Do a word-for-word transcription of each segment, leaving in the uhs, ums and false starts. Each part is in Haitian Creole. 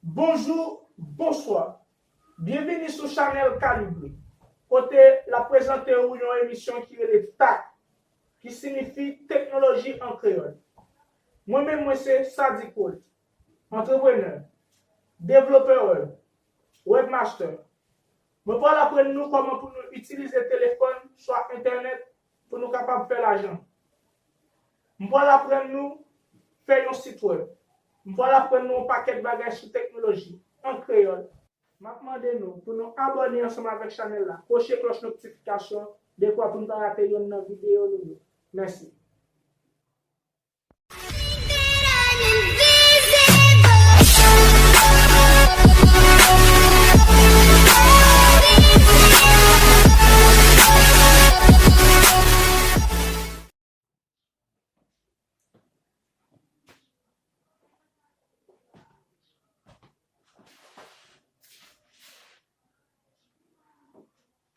Bonjou, bonswa. Byenvini sou chanèl Kalibre, kote l ap prezante w yon emisyon ki rele tak, ki siyifi teknoloji an kreyòl. Mwen menm, mwen se Sadiq Rolt, antreprenè, devlopè web, webmaster. Mwen pral aprann nou kòman pou nou itilize telefòn, swa entènèt, pou nou kapab fè lajan. Mwen pral aprann nou fè yon sit web. Mwen pral aprann nou yon pakèt bagay sou teknoloji, an kreyòl. M ap mande nou pou nou abòne ansanm avèk chanèl la, kwoche klòch notifikasyon, dekwa pou n pa rate yonn nan videyo nou yo. Mèsi.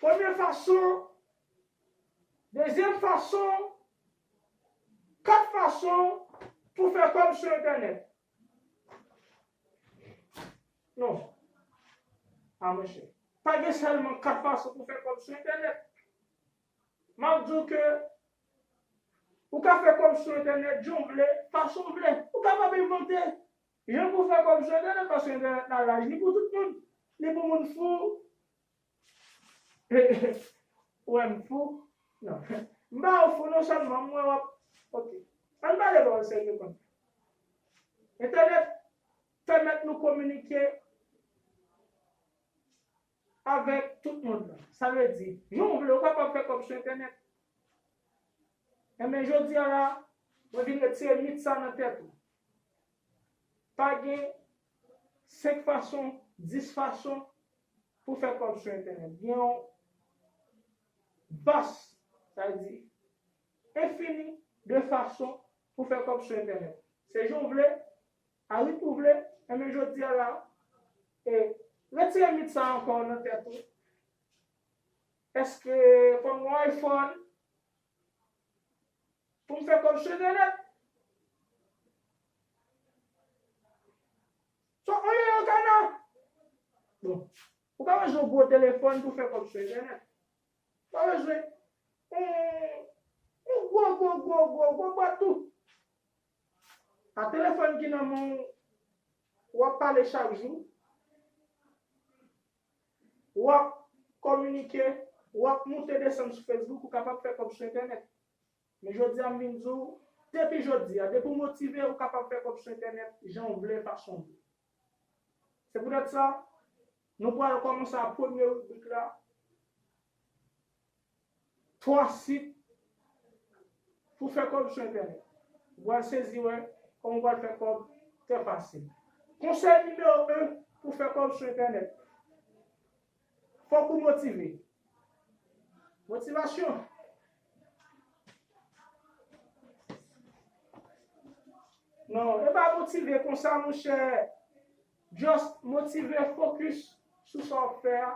Premye fason, dezyèm fason, kat fason pou fè kòb sou entènèt. Non. A, monchè. Pa gen sèlman kat fason pou fè kòb sou entènèt. M ap di w ke ou ka fè kòb sou entènèt jan w vle, fason w vle. Ou kapab envante jan pou fè kòb sou entènèt, paske entènèt la laj, li pou tout moun. Li pou moun fou. Ou wè m fou? Non. M pa wè w fou non, sèlman m wè w ap, ok. Ann pale pawòl serye konsa. Entènèt pèmèt nou kominike avèk tout mond lan. Sa vle di, jan w vle, ou kapab fè kòb sou entènèt. Enben, jodi a la, mwen vin retire mit sa nan tèt ou. Pa gen senk fason, dis fason pou fè kòb sou entènèt. Gen yon vas, sa vle di enfini de fason pou fè kòb sou entènèt. Se jan w vle, a ritm ou vle, enben jodi a la, e, retire mit sa ankò nan tèt ou. Èske fò m gen yon iPhone pou m fè kòb sou entènèt? Swa, olye yo kana. Bon, ou pa bezwen yon gwo telefòn pou fè kòb sou entènèt. Ou pa bezwen yon, yon gwo, gwo, gwo, gwo, gwo bwat tou. A telefòn ki nan men w, w ap pale chak jou, w ap kominike, w ap moute desann sou Facebook, ou kapab fè kòb sou entènèt. Men jodi a, m vin di w, depi jodi a, depi w motive, ou kapab fè kòb sou entènèt jan w vle, fason w vle. Se poutèt sa, nou pral kòmanse ak premye ribrik la. Twa sit pou fè kòb sou entènèt. Ou pral sezi wè kòman ou pral fè kòb trè fasil. Konsèy nimewo en pou fè kòb sou entènèt. Fòk ou motive. Motivasyon. Non, e pa motive konsa, monchè. Just motive, focus sou sa w ap fè a.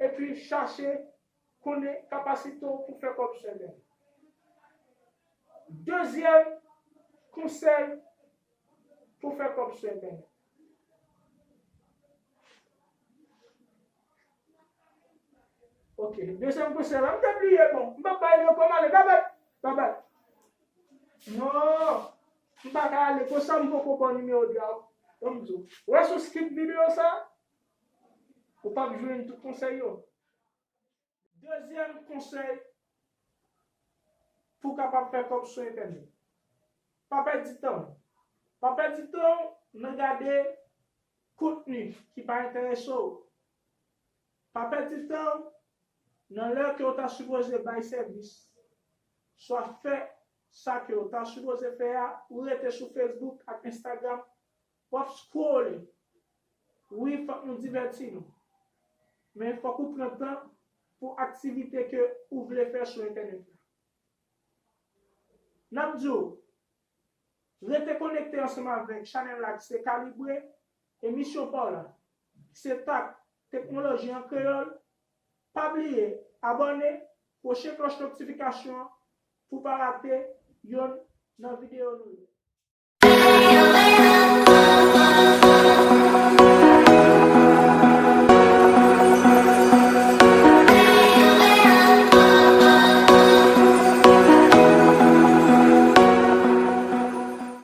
Epi chache konnen kapasite w pou fè kòb sou entènèt. Dezyèm konsèy pou fè kòb sou entènèt. Ok, dezyèm konsèy la, m te bliye, bon, m p ap bay li ankò, m ale, babay, babay. Non, m pa ka ale konsa, m poko ba w nimewo de a. Ban m di w. Ou wè si w skip videyo sa, ou p ap jwenn tout konsèy yo. Dezyèm konsèy pou w kapab fè kòb sou entènèt. Pa pèdi tan w. Pa pèdi tan w nan gade kontni ki pa enterese w. Pa pèdi tan w nan lè ke w ta sipoze bay sèvis, swa fè sa ke w ta sipoze fè a, ou rete sou Facebook ak Instagram, w ap scrolle. Wi, fòk nou divèti nou. Men fòk ou pran tan pou aktivite ke ou vle fè sou entènèt la. N ap di w, rete konekte ansanm avèk chanèl la ki se Kalibre, emisyon pa w la, ki se tak, teknoloji an kreyòl. Pa bliye abòne, kwoche klòch notifikasyon an pou w pa rate yonn nan videyo nou yo.